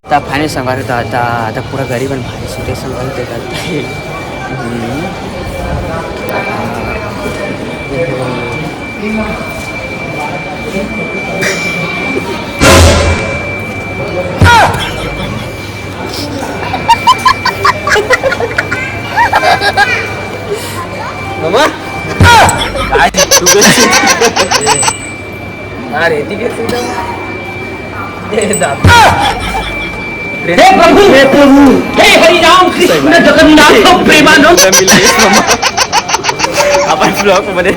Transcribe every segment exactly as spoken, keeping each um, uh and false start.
त फाइनल संगवारी, त, त, त पूरा गरीबन भाई सीधे संगवारी ते करता है। हम्म। मामा। अरे, ठीक है, सीधा। ए, दादा। हे प्रभु, हे प्रभु, हे हरि राम कृष्ण जगन्नाथ प्रेमानंद। अपन ब्लॉग बने।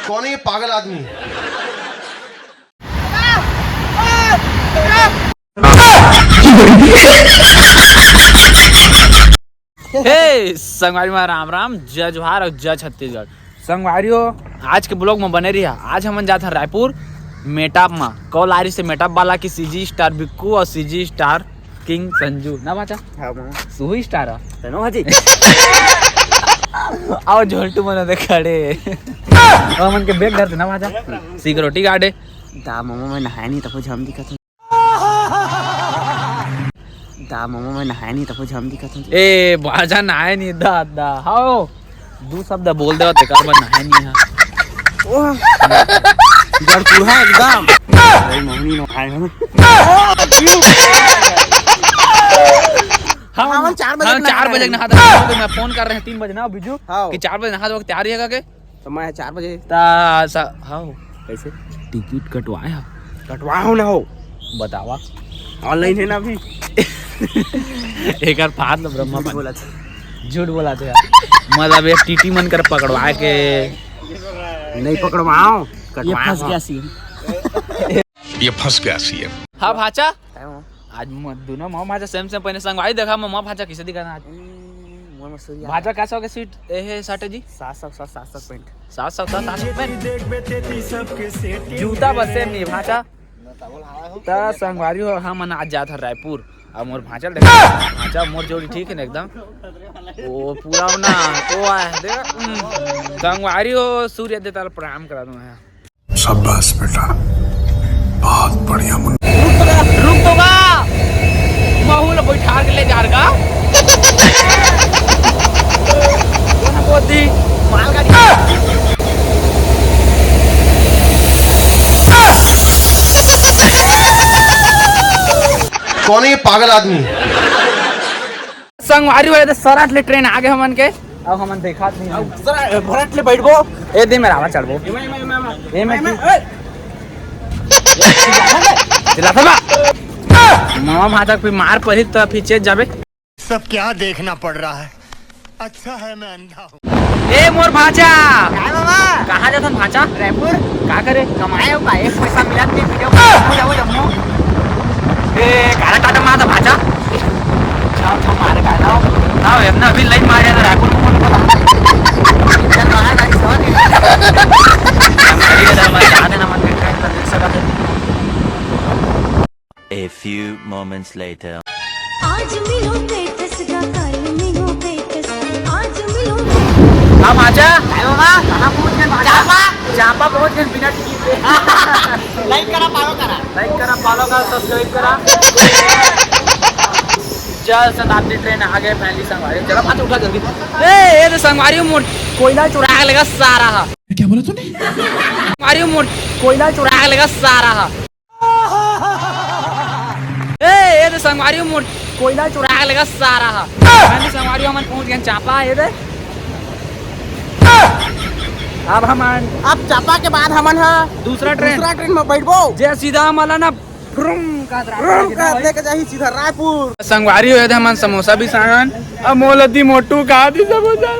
कौन है ये पागल आदमी? हे संगवारी मा राम राम, जय जोहार और जय छत्तीसगढ़। संगवारी हो, आज के ब्लॉग में बने रहिया। आज हमन जात हन रायपुर मेटअप मा। कल आरी से मेटअप वाला की सीजी स्टार बिक्कू और सीजी स्टार किंग संजू ना भाचा। हाँ, मामा। सुहू स्टार है। सुनो भाजी। आओ झोलटू मनो दे खड़े। और मन के बैग धरते ना भाचा। सिक्योरिटी गार्ड है। दा मामा, मैं नहाया नहीं, तब हम दिखा था। दा मामा, मैं नहाया नहीं, तब हम दिखा था। ए, भाचा नहाया नहीं, दा, दा। हाओ। दू शब्द बोल दे, तेकर बर नहाए नहीं है। ओह, जड़कुढ़ा एकदम। अरे, मोहनी नहाए हम। हाँ, हाँ, चार बजे हम के चार नहा बजे के रहे। नहा था, मैं फोन कर रहे हैं तीन बजे ना, बिजू, हाँ। कि चार बजे नहा दो, तैयार ही है के? तो मैं चार बजे। ता सा, हाँ। कैसे? टिकट कटवाए हा? कटवा हो ना हो। बतावा। ऑनलाइन है ना अभी। एक बार फाड़ लो ब्रह्मा झूठ पानी। बोला था। झूठ बोला था यार। मतलब ये टीटी मन कर पकड़वा के। नहीं पकड़वाओ, ये कटवाओ। फंस गया सीन। ये फंस गया सीएम। हाँ भाचा। हाँ। आज म-, दोनों माँ भाचा सेम सेम पहने। संगवारी देखा, माँ भाचा किसे दिखाना आज? हम्म, मोर मसूरिया। भाचा कैसा हो गया सीट? ए हे साटे जी। सात सौ, सात सौ, सात सौ पॉइंट। सात सौ, सात सौ पॉइंट। जूता बस सेम नहीं भाचा। त संगवारी हो, हमन आज जात हन रायपुर। अब मोर भांचल देखा, भांचा मोर जोड़ी ठीक है ना एकदम। वो पूरा ना, वो आया है, देख। हम्म। संगवारी हो, सूर्य देवता ला प्रणाम करा दूं मैं। शाबाश बेटा, बहुत बढ़िया मुन्ना। रुक तो गा, रुक तो गा। महू ला बैठा के ले जा गा। कौन बोलती? मालगाड़ी। कौन है ये पागल आदमी? संगवारी हो, ये तो सराट ले ट्रेन आगे हमन के। अब हमन देखात नहीं है। सर, भरत ले बैठबो। ए दे मेरा आवाज चढ़बो। ए मैं, ए मैं, ए मैं। चिल्ला था बा। मामा भांचा फिर मार पड़ी तो फिर चेत जाबे। सब क्या देखना पड़ रहा है, अच्छा है मैं अंधा हूँ। ए मोर भांचा। काय मामा? कहाँ जाथन भांचा? रायपुर। का करे? कमाए हो का? एक पैसा मिला नहीं, वीडियो हो जाओ जम्मो। ए, काला टाटा मार दा भांचा। छाप छाप मारे का ना। ना, हमने अभी लाइन मारे ना रायपुर को। चल, मारा गाड़ी सवा दे। गाड़ी का दरवाजा आते ना मत कर, कर, कर, कर, कर। A few moments later. आज मिलो बेकस गा, काल मिलो बेकस, आज मिलो। हाँ भांचा। काय बाबा? कहाँ पहुँच गए भांचा? चापा। चापा पहुँच गए बिना टिकट के। लाइक करा, फॉलो करा। लाइक करा, फॉलो करा, सब्सक्राइब करा। चल, शताब्दी ट्रेन आ गए, फैमिली संगवारी। चलो, भांचा उठा जल्दी। ए, ये तो संगवारी मोट कोयला चुरा के लेगा सारा हा। क्या बोला तूने? संगवारी मोट कोयला चुरा के लेगा सारा हा। ए, ये तो संगवारी मोट कोयला चुरा के लेगा सारा हा। फैमिली संगवारी हमन पहुंच गए चापा, ये दे। अब हमन अब चापा के बाद हमन हा दूसरा ट्रेन। दूसरा ट्रेन में बैठबो। जे सीधा हमला ना फ्रुम का फ्रुम का लेके जाही सीधा रायपुर। संगवारी हो, ये दे हमन समोसा भी सांगन। अब मोलदी मोटू का दी समोसा।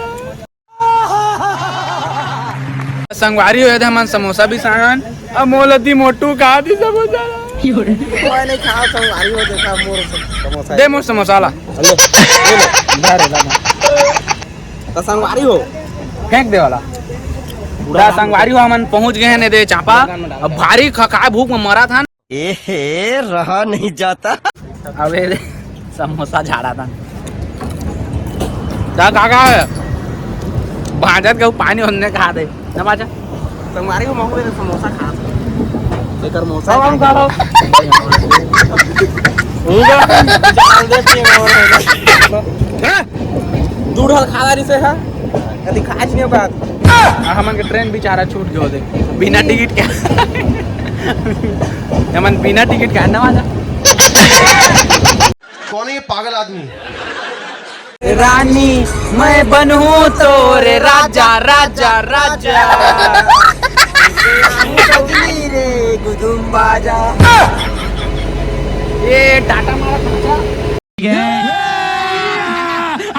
संगवारी हो, ये दे हमन समोसा भी सांगन। अब मोलदी मोटू का दी समोसा। मैं नहीं खाओ संगवारी हो, देखा मोर समोसा। दे मोर समोसा ला। Hello, hello. धर ला ना। त संगवारी हो, फेंक दे वाला। त संगवारी हो, हमन पहुंच गए हैं ने दे चापा। अब भारी खखाए भूख में मरा था। ए हे, रहा नहीं जाता। अबे रे, समोसा झाड़ा था। का का का है? भाजत के पानी होने खा दे। ना बाजा। संगवारी हो, महू मेरे समोसा खा। एकर मौसा अब हम खा लो। हैं? दूर हल खा रही से है। कभी खा नहीं बात। आ, हमन के ट्रेन बेचारा छूट गयो दे। बिना टिकट के। हमन बिना टिकट के ना बाजा। कौन है ये पागल आदमी? रानी, मैं बनूं तो रे राजा, राजा, राजा। रे गुदुम बाजा। ये टाटा मारा।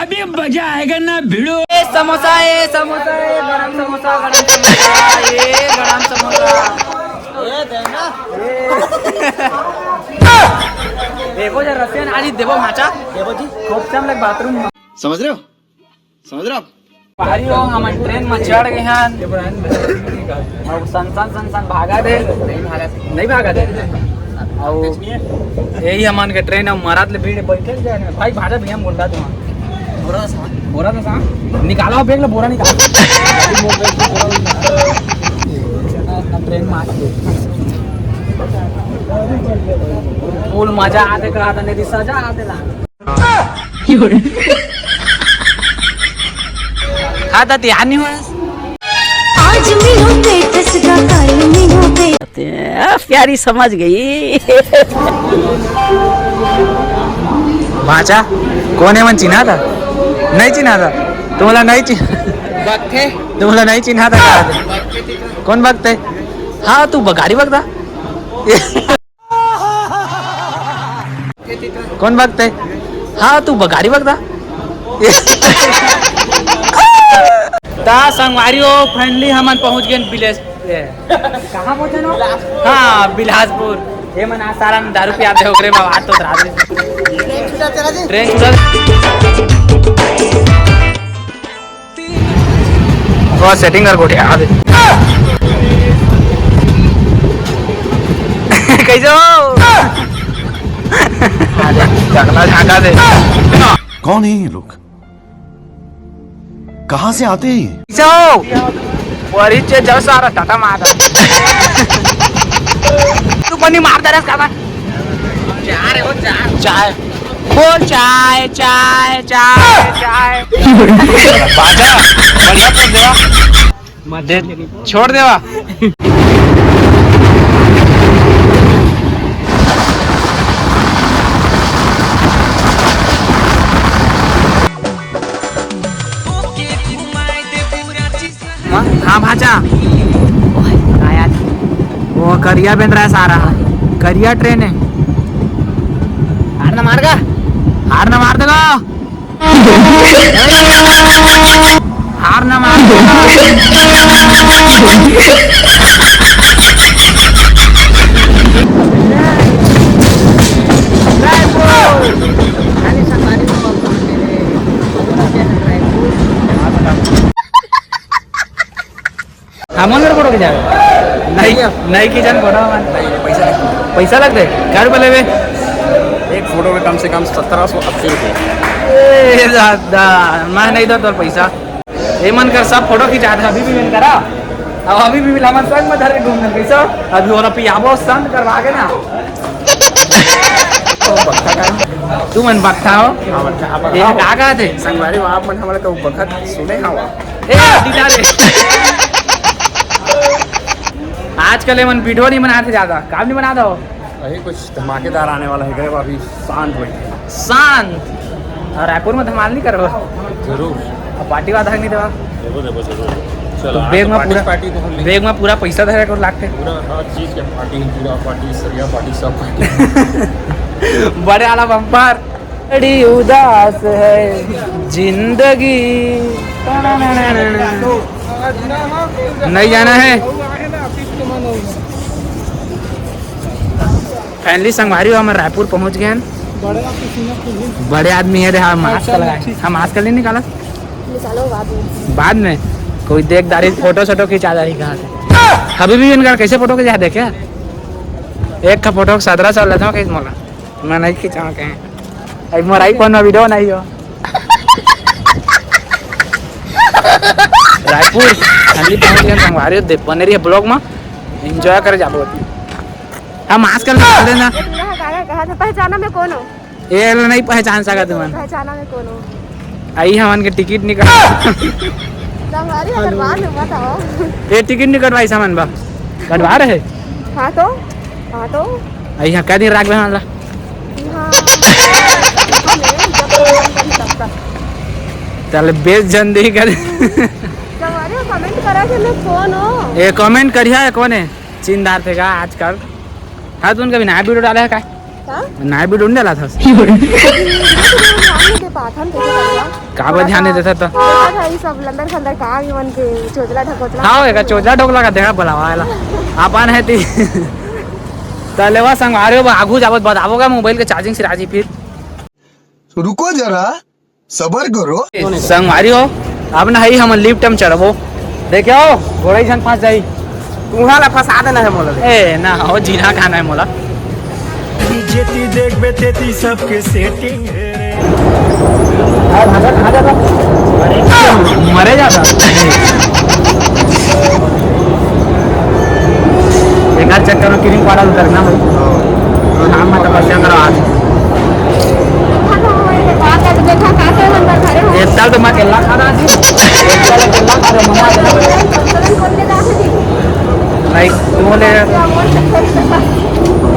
अभी मजा आएगा ना भिड़ो। ए समोसा, ए समोसा, ए गरम समोसा, गरम समोसा, ए गरम समोसा। देखो जरा रसियन आज ही देखो माचा। देखो जी, खूब से हम लोग बाथरूम। समझ रहे हो? समझ रहे हो आप? भारी हो, हम ट्रेन में चढ़ गए हैं। अब संसन संसन भागा दे। नहीं भागा दे। और यही हमन के ट्रेन, हम मरात ले भीड़ बैठे जाए भाई, भाजा भैया, हम बोल रहा तुम। बोरा तो सा। बोरा तो सा। निकालो बैग ले, बोरा निकालो। ट्रेन में आके फुल मजा आते कहा था, नहीं सजा आते ला। हाँ, तो तैयार नहीं हुआ। आज मिलो पेटस का, कल मिलो पे- आ, प्यारी समझ गई। भाचा, कौन है मन चिन्हा था? नहीं चिन्हा था। तुम्हाला नहीं चिन्हा। तुमला नहीं चिन्हा था का? कौन भक्त है? हाँ, तू ब-, गाड़ी भक्त था? कौन भक्त है? हाँ, तू ब-, गाड़ी भक्त था? ता संगवारी हो, finally हमन पहुंच गए विलेज। ए, कहाँ पहुंचे ना? हाँ, बिलासपुर। ये मन आज सारा में दारू पियाते हो, ओकरे में बात तो रात में। ट्रेन छूटा। वो सेटिंग कर गोठिया दे। कैसे हो? अरे, ढकना झांका दे। कौन है ये लोग? कहाँ से आते हैं ये? कैसे हो? वरीचे जस आ रहा टाटा मार। तू कोणी मार दे रहा है, चाय रे, वो चाय। चाय। बोल चाय, चाय, चाय, चाय। बाजा, बढ़िया कर देवा। दे, छोड़ देवा। हाँ, हाँ भाचा। आया। वो करिया बन रहा है सारा। करिया ट्रेन है। हार ना मार का? हार ना मार देगा। हार ना मार देगा। हमन मेरे फोटो खिंचावे। नहीं, नहीं खींचन फोटो हमन। पैसा लगते? क्या रुपया लेवे? एक फोटो में कम से कम सत्रह सौ अस्सी रुपये। ए दादा, मैं नहीं दो तोर पैसा। ये मन कर सब फोटो खिंचा दे, अभी भी मन करा। अब अभी भी हमन संग में धरे घूमने कैसा? अभी ओला पियाबो संग करवा के ना। तू मन बकता हो? हाँ, बकता, हाँ, ये बकता। का कहते? संगवारी हो, आप मन हमारे तो बखत सुने हवा। ए, दिला दे। आजकल ये मन वीडियो नहीं बनाते ज्यादा, काम नहीं बनाता हो? वही कुछ धमाकेदार आने वाला है, गए अभी शांत बैठे। शांत? और रायपुर में धमाल नहीं करो? जरूर। अब पार्टी वादा नहीं देवा? देखो, देखो, जरूर। चलो, तो आज बैग तो में पार्टी, पूरा, पार्टी तो हम लेंगे। बैग में पूरा पैसा धरे को लागते। पूरा हर चीज के पार्टी, पूरा पार्टी, सरिया पार्टी, सब पार्टी। बड़े वाला बम्पर। बड़ी उदास है जिंदगी। नहीं जाना है। फाइनली संगवारी हो, हम रायपुर पहुंच गए हैं। बड़े आदमी है रे, हाँ, मास्क लगाए। हम मास्क नहीं निकाला। निकालो बाद में। बाद में कोई देख दारी, फोटो सोटो खिंचा दारी कहाँ से? अभी भी इनका कैसे फोटो खिंचा देखे? एक का फोटो सत्रह सौ लेता हूँ कहीं मोला, मैं नहीं खिंचाऊँ कहीं। अभी मोर iPhone में वीडियो नहीं हो। रायपुर खाली पहुंच गए संगवारी, दे बने रहिए ब्लॉग में, एंजॉय करे जाबो। हम आजकल निकल देना। ये दूल्हा का काका कहा था, पहचाना मैं कौन हूँ? ये लो नहीं पहचान सका तुमन। पहचाना मैं कौन हूँ? आई हमन के टिकट निकल। संगवारी अगर बाद में मत आओ। ये टिकट नहीं कटवाई सामान बा। कटवा रहे? हाँ तो, हाँ तो। आई हाँ, क्या दिन राख बे हमन ला? हाँ। चल बेच जन दे कर। संगवारी कमेंट करा के मैं कौन हूँ? ये कमेंट करिया है कौन है? चिंदार थे का आजकल? हाँ, तुमने कभी नया वीडियो डाला है का? का? नया वीडियो नहीं डाला था। ध्यान नहीं दे पाथन, कैसे करबा? का बर ध्यान नहीं देता तो? देखा था ये सब लंदर खंदर का भी मन के चोचला ढकोचला। हाँ, एका चोचला ढोकला का देखा बुलावा वाला। अपन है ती। तलेवा संगवारी हो, आगू जाबत बताबो का मोबाइल के चार्जिंग से राजी फिर। रुको जरा, सबर करो। संगवारी हो, अब ना हई हमन लिफ्ट में चढ़बो। देखे हो, घोड़ा ही संग फंस जाई। तुहा ला फंसा देना है मोला। ए ना हो, जीना खाना है मोला। जेती देखबे तेती सबके सेटिंग हे रे। मरे जाता। एक आध चक्कर में किरिंग पाड़ा उतर ना भाई। नाम मत बच्चा करो आज। इतना तो मैं अकेला खा रहा थी। इतना तो अकेला खा रहा, मम्मा। नहीं, तू बोले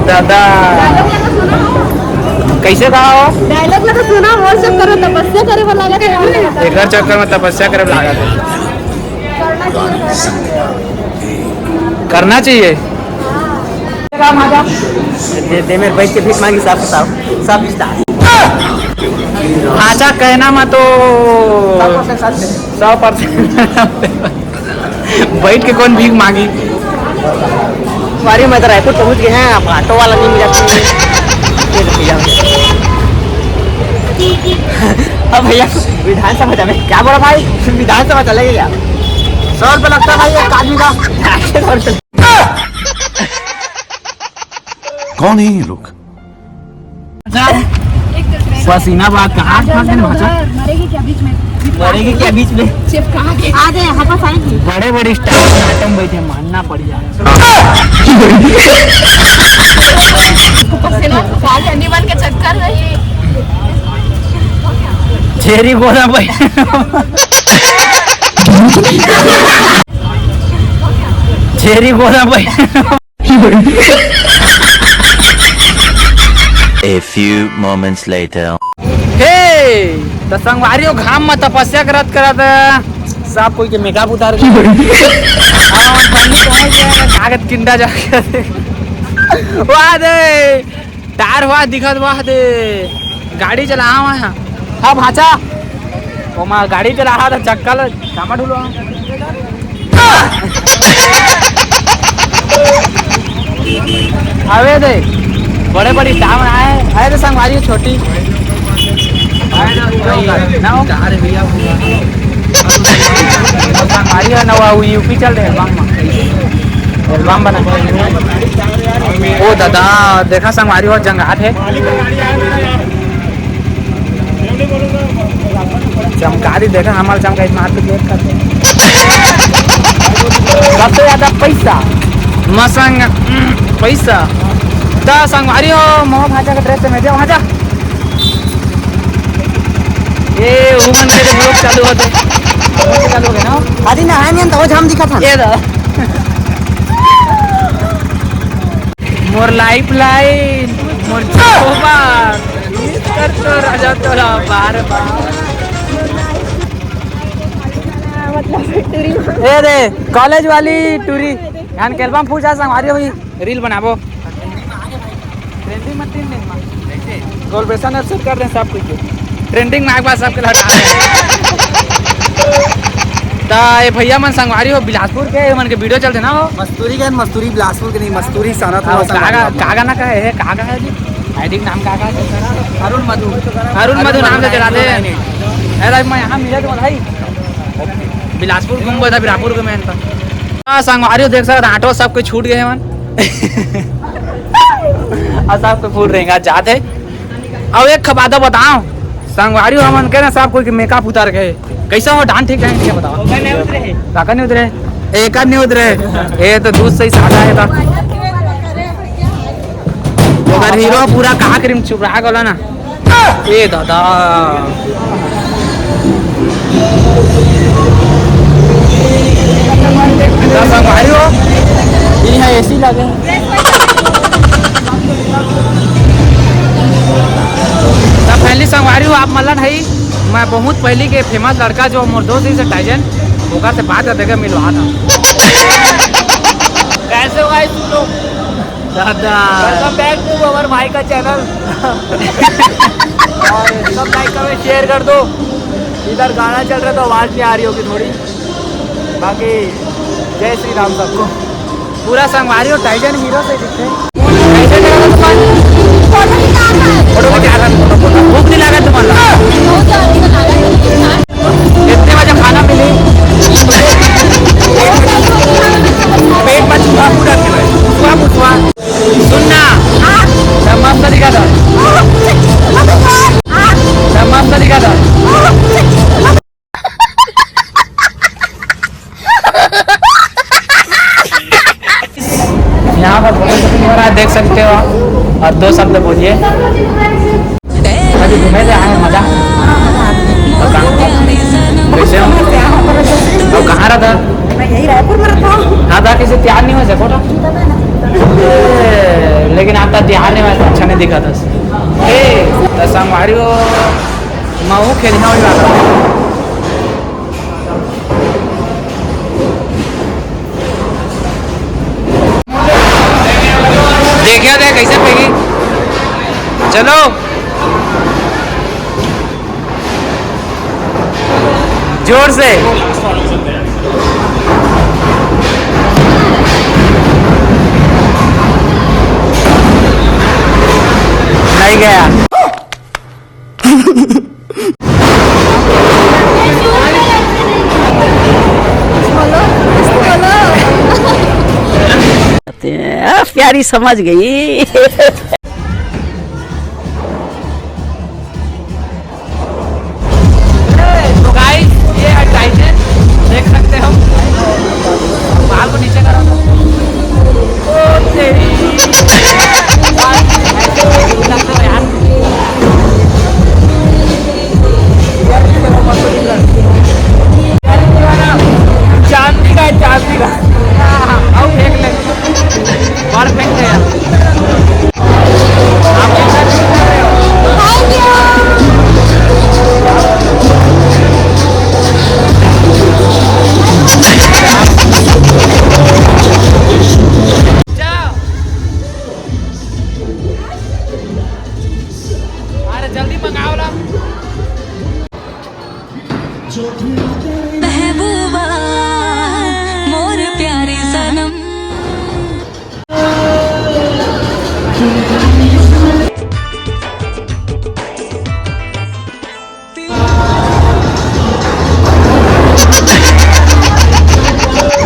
दादा। कैसे कहा हो? डायलॉग लगा सुना, मोर चक्कर में तपस्या करे वाला लगा था। एकर चक्कर में तपस्या करे वाला लगा था। करना चाहिए। दे, दे मेरे भाई के भीख मांगी साहब, साहब, साहब। अच्छा कहना मत तो सौ परसेंट। बैठ के कौन भीख मांगी? सॉरी, मैं तो रायपुर पहुंच गए हैं, अब ऑटो वाला नहीं मिला। ये तो भैया। अब भैया विधानसभा जावे। क्या बोला भाई? विधानसभा चलेंगे क्या? सौ रुपये लगता है भाई एक आदमी का। कौन है ये लोग? पसीना बा, कहाँ फंस गए भाषा? मरेगी क्या बीच में? मरेगी क्या बीच में? चिपका के। आ गए, यहाँ पास आएंगे। बड़े बड़े स्टार आइटम बैठे, मानना पड़ जाए। पसीना, खाली अन्नी बन के चक्कर में। छेरी गोदा भाई। छेरी गोदा भाई। A few moments later. हे, त संगवारी हो, घाम म तपस्या करत करत सब कोई के मेकअप उतार दे। हाँ, ठंडी पहुंच गया है, कागज किंडा जाके। वाह दे, टायर हुआ दिखत, वाह दे। गाड़ी चला, हाँ, हाँ। हाँ, भाचा। ओमा गाड़ी चला रहा था, चक्का ल-, कामा ढुलो। अबे दे, बड़े बड़ी टांग आए, आए तो संगवारी छोटी। ना हो। संगवारी है ना, वो यूपी चल रहे हैं, बांग मा। एल्बम बना। ओ दादा, देखा संगवारी हो, जंगाट है। चमकारी देखा, हमार चमका इतना हाथ देख कर। सबसे ज्यादा पैसा, मसंग, उम, पैसा। त संगवारी हो, मोह भाजा के ड्रेस में दे, वहाँ जा। ए, उमन के जो ब्लॉग चालू होते, चालू हो गए ना? अरे ना, है नहीं, तो हम दिखा था। ये दा। मोर लाइफ लाइन, मोर जोबा, मिस कर तो राजा तोला बार बार। ए रे, कॉलेज वाली टूरी, यहाँ के एल्बम पूछा संगवारी हो, रील बनाबो। ट्रेंडिंग में तीन दिन में। कोलब्रेशन अब सेट कर रहे हैं सब कुछ। ट्रेंडिंग में एक बार सबके लगा। त ये भैया मन संगवारी हो बिलासपुर के, ये मन के वीडियो चलते ना हो। मस्तूरी के, मस्तूरी बिलासपुर के नहीं, मस्तूरी साना थोड़ा हाँ, सा का, लगा। का गाना का है, का गाना है जी? आईडी के नाम का, का है? अरुण मधु। अरुण मधु नाम से चलाते हैं। अरे, मैं यहाँ मिले तो भाई, बिलासपुर घूमबो था, बिलासपुर के मैं था। हाँ, संगवारी हो, देख सकत, आटो सब कोई छूट गए मन। और सब कोई फूट रहेंगे, जाते। अब एक खबादा बताओ, संगवारी हो, हमन के ना सब कोई के मेकअप उतार गए। कैसा हो, डांस ठीक है, ये बताओ। काका नहीं उतरे? एक आध नहीं उतरे। ये तो दूध से ही सादा है था। अगर हीरो पूरा कहा करीम चुप रहा गला ना। ए दादा। संगवारी हो, ये है एसी लगे। तो पहली संगवारी हो, आप मल्लन है, मैं बहुत पहली के फेमस लड़का जो मोर दोस्त है टाइजन, ओकर से बात करते के मिलवा था। कैसे हो guys तुम लोग? दादा। Welcome back to our भाई का चैनल। और सब लाइक कमेंट शेयर कर दो। इधर गाना चल रहा है तो आवाज नहीं आ रही होगी थोड़ी, बाकी जय श्री राम सबको। पूरा संगवारी और टाइजन हीरो से दिखते हैं। कैसे लगा था तुम्हारा? फोटो भी कहाँ था? फोटो भी क्या था? Photo, photo. भूख नहीं लगा तुम्हारा? बहुत जल्दी बना रहा है। कितने बजे खाना मिली? पेट में चूहा पूरा क्यों है? चूहा पूछवा। सुनना। हाँ। मस्त दिखा था। हाँ। मस्त दिखा था। यहाँ पर फोटो शूटिंग हो रहा है, देख सकते हो आप। और दो शब्द बोलिए। अभी घूमे थे, आए मजा। और कहाँ, कैसे हो? और कहाँ रहता? मैं यही रायपुर में रहता हूँ। हाँ, था किसी तैयार नहीं हो सको था। लेकिन आप तो तैयार नहीं हुआ, अच्छा नहीं दिखा था। ए, तो संगवारी हो, महू खेलना वाली बात है। देखिया दे कैसे फेंकी। चलो जोर से। नहीं गया। आ, प्यारी समझ गई। तो गाइस, ये है टाइटैनिक, देख सकते हो। बाल को नीचे करो। ओ तेरी। चांदी का है, चांदी का। आओ फेंक ले। परफेक्ट है यार। अरे जल्दी मंगाओ ला। महबूबा, मोर प्यारी सनम।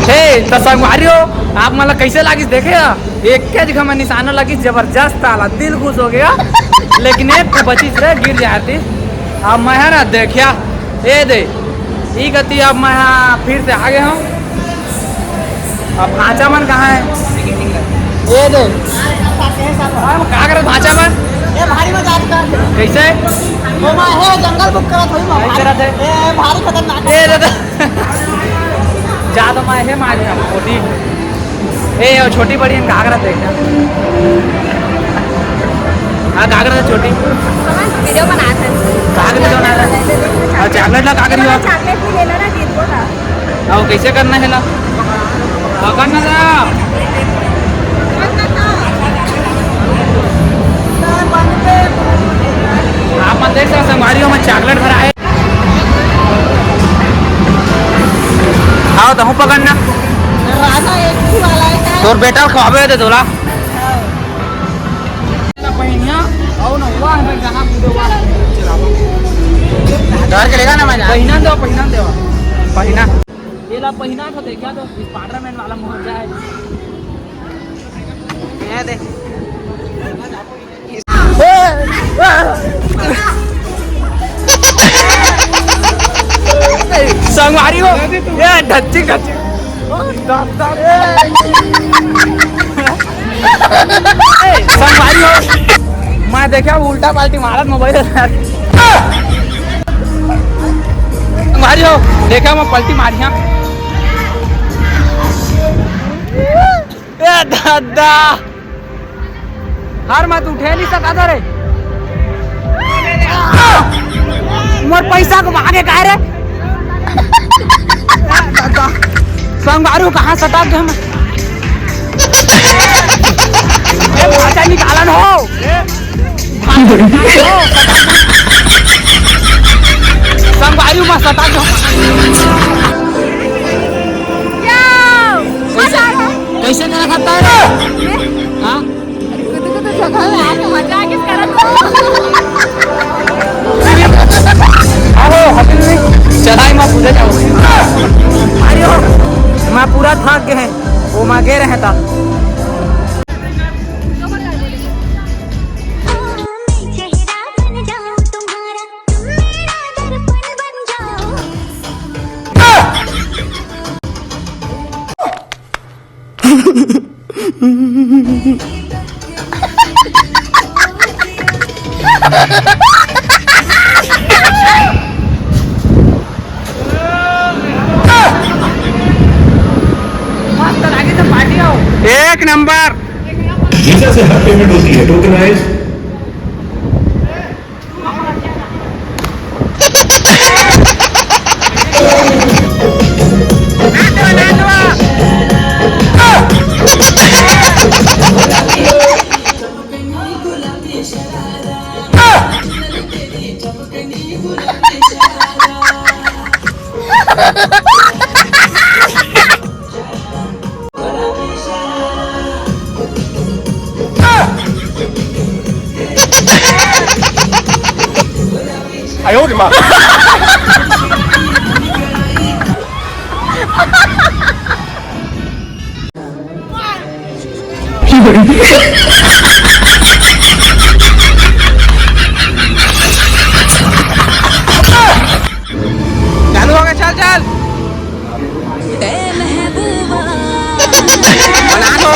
हे, त संगवारी हो, आप मन ला कैसे लागिस देखे हा? एक के जगह में निशाना लागिस, जबरदस्त आला, दिल खुश हो गया। लेकिन एक ठो बचिस रे, गिर जाती। अब मैं है ना, देखिया, ए दे, ई गति अब मैं हा फिर से आ गए हूँ। अब भांचा मन कहाँ है? ये दे। हम का करत भांचा मन? ए, भारी मजा आता। कैसे? वो मैं है, जंगल बुक करत होई मैं। नहीं करत है। ए, भारी खतरनाक। ए, दादा। जा तो मैं है, मार हम छोटी। ए, वो छोटी बड़ी हम का करत है? हाँ, का करत है छोटी? वीडियो बनात है। का करत है? और चॉकलेट ला का करियो आप? चॉकलेट भी लेना ना, जीत को था। आओ, कैसे करना है ला? पकड़ना था। आप मत देख सकते, संगवारी हो, मैं चॉकलेट भरा है। आओ, तहूँ पकड़ना। राजा एक ही वाला है। तोर बेटा खवावे दे तोला। ना पहिनिया, घर के लेगा ना मैं? पहिना दो, पहिना दो, पहिना। ये ला पहिना तो देखा तो, स्पाइडरमैन वाला मोजा है। ये दे। संगवारी हो, ये धच्ची खच्ची। ए, संगवारी हो, मैं देखा उल्टा पाल्टी मारत मोबाइल। संगवारी हो, देखा मैं पल्टी मारिया। ए दादा, हर मत उठे नहीं सका रे। मोर पैसा को मांगे का रे? संगवारी हो, कहाँ सटा के हम? ए, भाषा निकालन हो। संगवारी हो, मैं सटा के हम। कैसे, कैसे करा खाता है रे? हाँ? कुछ कुछ जगह में आके मजा आ किस करत हो? अरे, हटिल नहीं। चढ़ाई में पूरा जाओ। अरे, मैं पूरा थक गए हैं। वो मैं गे रहे था। एक नंबर। वीजा से हर पेमेंट होती है, टोकनाइज। चालू हो गया, चल, चल। बना दो।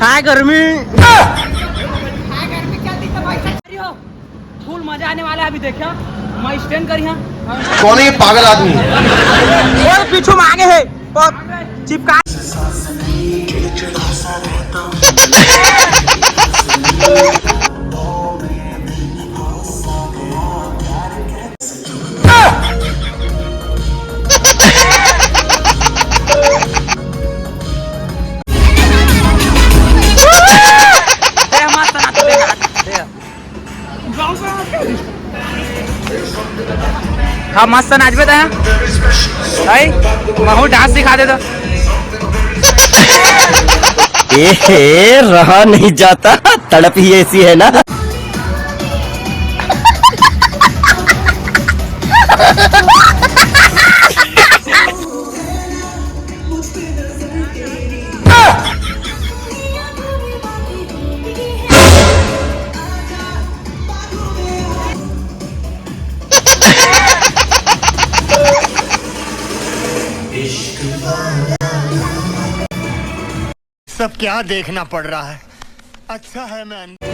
हाय गर्मी। फुल मजा आने वाला है अभी, देखा मैं स्टैंड करी हाँ। कौन है ये पागल आदमी? वो पीछू में आगे है और चिपका। हाँ, मस्त नाचबे त। भाई, महू डांस सिखा दे तो। ए हे, रहा नहीं जाता, तड़प ही ऐसी है ना। सब क्या देखना पड़ रहा है, अच्छा है मैं अंधे।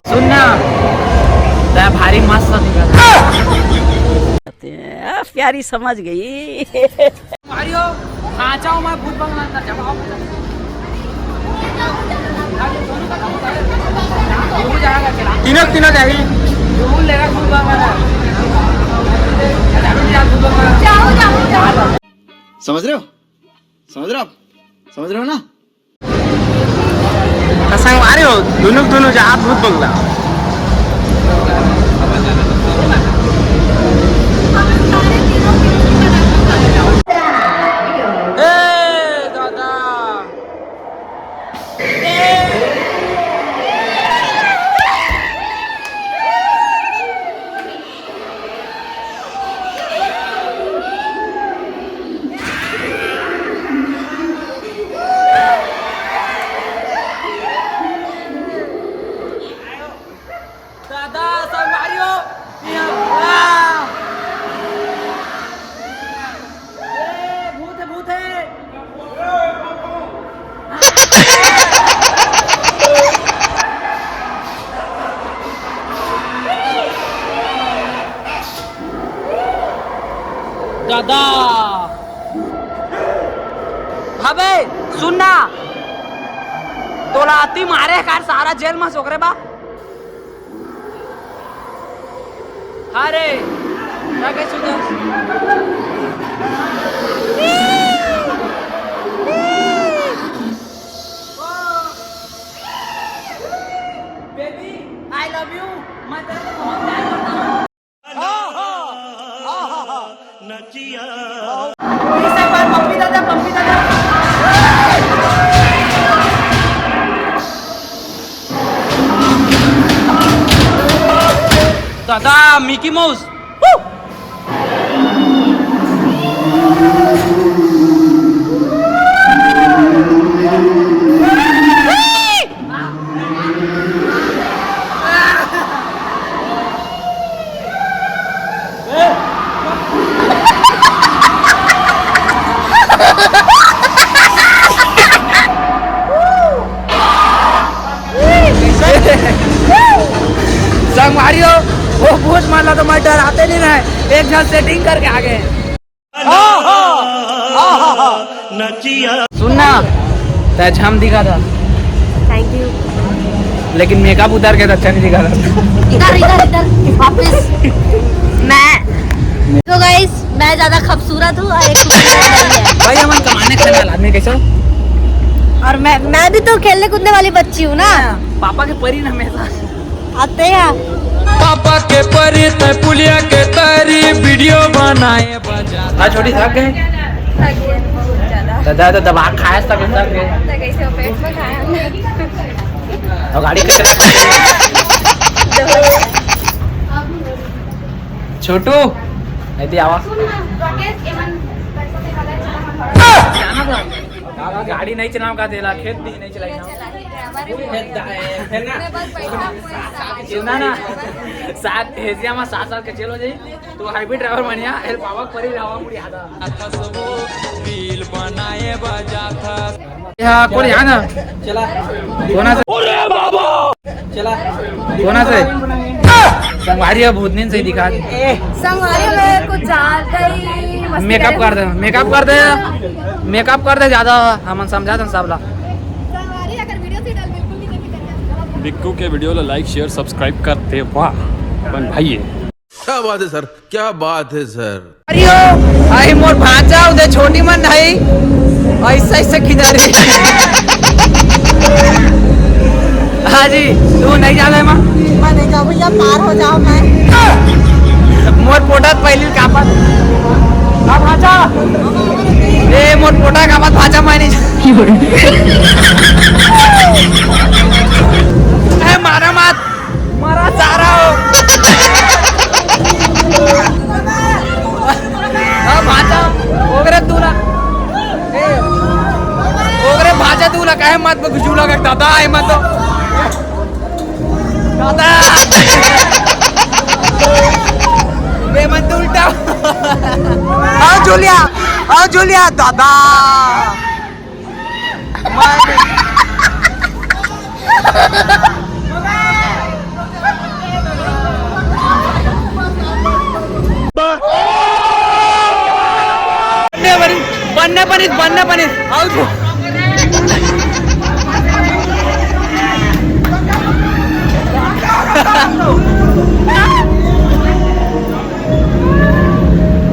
सुनना, तै भारी मस्त दिखत है। आ, प्यारी समझ गई। मारियो, खाचा हूँ मैं भूत बंगला अंदर, जब आओ। तीनों, तीनों जाएगी। भूत लेगा भूत बंगला। जाओ, जाओ, जाओ। समझ रहे हो? समझ रहे हो आप? समझ रहे हो ना? त संगवारी हो, दुनों के दुनों जहाज भूत बंगला। अबे सुन ना, तोला अति मारे कार सारा जेल में सोकरे बा। अरे, क्या कह सुधा? Baby, I love you। मैं तेरे को बहुत प्यार करता हूँ। पप्पी दादा, पप्पी दादा। दादा, मिकी माउस। संगवारी हो, वो भूत मन ला तो मैं डराते नहीं रहे, एक झन सेटिंग करके आ गए। सुन ना, तै अच्छा दिखा था। Thank you. लेकिन मेकअप उतार के तो अच्छा नहीं दिखा था। इधर, इधर, इधर, वापस। मैं, तो गाइस, मैं ज्यादा खूबसूरत हूँ और एक खूबसूरत नहीं है। भाई, हम कमाने खाने वाला आदमी कैसे हो? और मैं, मैं भी तो खेलने कूदने वाली बच्ची हूँ ना। पापा के परी ना हमेशा। आते हैं। पापा के परी तै पुलिया के तरी वीडियो बनाए बजा। हाँ, छोटी थक गए। थक गए बहुत ज्यादा। दादा तो दबा खाया सब थक गए। थक गए, इसे पेट में खाया हमने। और गाड़ी कचरा। छोटू, ऐसे आवा। गाड़ी नहीं चलाऊंगा, तेला खेत भी नहीं चलाऊंगा। मैं बस बैठा हूँ, कोई साथ चिल्ला ना। सात, हेजिया में सात साल के जेल हो जाई। तू हाईवे ड्राइवर बनिया, हेल्प आवा परी लावा मुड़ी आदा। रील बनाए बजा था। या, कोन यहाँ ना? चला। कोना से? अरे बाबा! चला। कोना से? संगवारी अब भूतनीन से दिखा दे। संगवारी में कुछ ज्यादा ही मस्ती मेकअप करेंगे। कर दे, मेकअप कर दे, मेकअप कर दे ज्यादा, हमन समझा दन सब ला। संगवारी अगर वीडियो से डर बिल्कुल नहीं देखे करके। बिक्कू के वीडियो ला लाइक, शेयर, सब्सक्राइब कर दे। वाह, अपन भाई है। क्या बात है सर, क्या बात है सर। अरे ओ, आई मोर भांचा उदे छोटी मन है, ऐसा ऐसा किधर रे? हाँ जी, तू नहीं जाना है माँ? मैं नहीं जाऊँ भैया, पार हो जाओ मैं। मोर पोटा पहली कापत। अब भांचा, ए मोर पोटा कापत भांचा मैं नहीं। ए मारा मत। मरा सारा हो। अब भांचा, ओकरे दूल्हा। ए, ओकरे भांचा दूल्हा काहे मत बघुचूला का दादा, आए मत तो। दादा। बे मन तो उल्टा। आओ जूलिया, आओ जूलिया, दादा। बन्ने पनिस, बन्ने पनिस, बन्ने पनिस। आउ तो।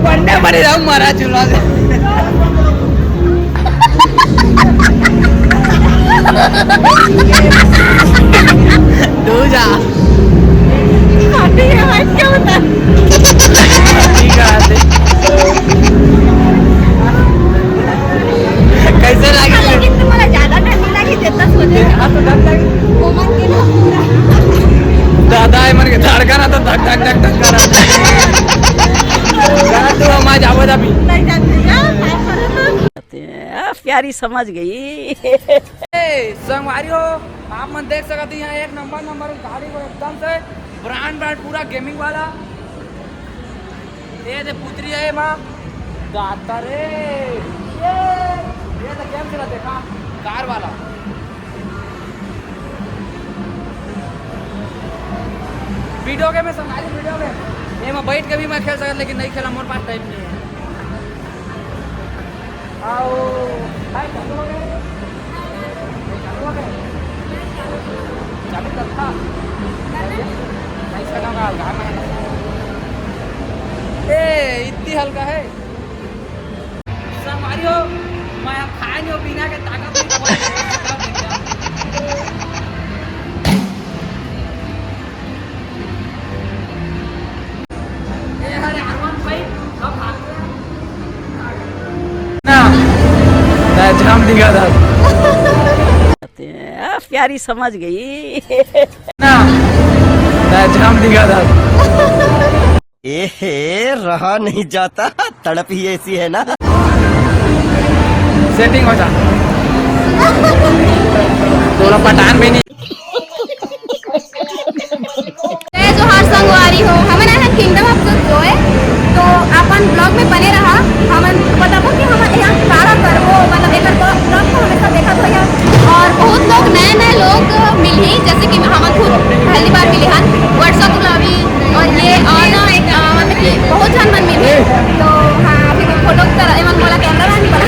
बन्ने पनिस, आउ मारा चुला दे। तू जा। ठीक है, आते। कैसे लगे? लेकिन तुम्हारा ज्यादा ठंडी लगी, जितना सोचे। हाँ, तो डर लगे। कोमल के ना पूरा। दादा, ये मर के धड़कन आता, धक, धक, धक, धक कर रहा। तू हम आ जाओ अभी। नहीं जाते हैं, प्यारी समझ गई। ए, संगवारी हो, आप मन देख सकत हो, यहाँ एक नंबर, नंबर गाड़ी को एकदम से ब्रांड, ब्रांड पूरा गेमिंग वाला। ये दे पुतरी है माँ, गाता रे। ये, ये तो गेम खेला देखा, कार वाला। वीडियो गेम में संगवारी, वीडियो गेम। ये मैं बैठ के भी मैं खेल सकत, लेकिन नहीं खेला, मोर पास टाइम नहीं है। ए, इतनी हल्का है। संगवारी हो, मैं अब खाए नहीं हो, बिना के ताकत नहीं, बहुत ज्यादा। ए, अरे, हनुमान भाई, अब भाग। ना, मैं जाम दिखा था। आ, प्यारी समझ गई। ना, मैं जाम दिखा था। एहे, रहा नहीं जाता, तड़प ही ऐसी है ना। सेटिंग हो जा। थोड़ा पठान भी नहीं। जय जोहार संगवारी हो, हमन आए हैं Kingdom of Joy। तो अपन vlog में बने रहा, हमन बताबो कि हमन यहाँ का का करबो, मतलब एकर vlog को हमेशा देखत होइहा। और बहुत लोग, नए नए लोग मिलही, जैसे कि हमन खुद पहली बार मिले हन, वर्षा दुलावी और ये और ना, अ, मतलब कि बहुत झन मन मिलही। तो हाँ, अभी photo कर, एमन मोला camera man बना।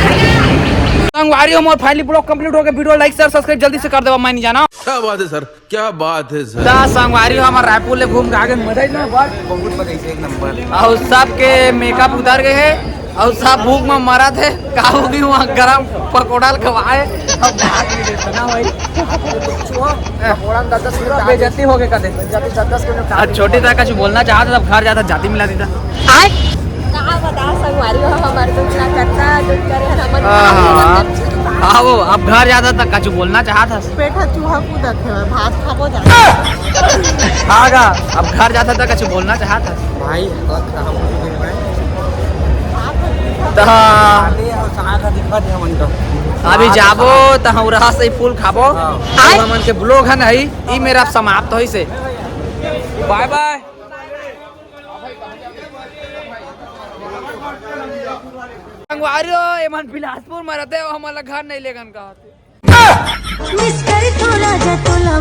संगवारी हो, मोर finally vlog complete हो गया। Video like, share, subscribe जल्दी से कर देवा, मैं नहीं जाना। क्या बात है सर, क्या बात है सर। दा संगवारी हो, हमर रायपुर ले घूम के आगे, मजा ही ना बड़। बहुत मजा आइसे, एक नंबर। और सबके makeup उतर गए हैं और सब भूख में मरत है। का हो गई वहाँ गरम पकौड़ा खवाए। अब भाग नहीं देता ना भाई। पकौड़ा दस दस पूरा मिनट बेइज्जती हो गए कदे। बेइज्जती दस दस मिनट। आज छोटी दा कुछ बोलना चाहता, तब घर जाता जाति मिला देता। आए। का बता संगवारी हो, हमारे तो इतना करता, जो करे हमारे हाँ, हाँ। आओ, अब घर जाता तक कुछ बोलना चाहता। पेट ह चूहा कूदत हे, भात खाबो जा। आगा, अब घर जाता तक कुछ बोलना चाहता। भाई, हालत खराब हो गई है। त अरे, और साग दिखा दे हमन का। अभी जाबो त हम रहा से ही फूल खाबो। हाँ। तो हमन के vlog है नहीं, ई मेरा समाप्त होइसे। Bye bye। संगवारी हो, एमन बिलासपुर में रहते हो, हमला घर नहीं लेगन कहते। Miss कर तो राजा तोला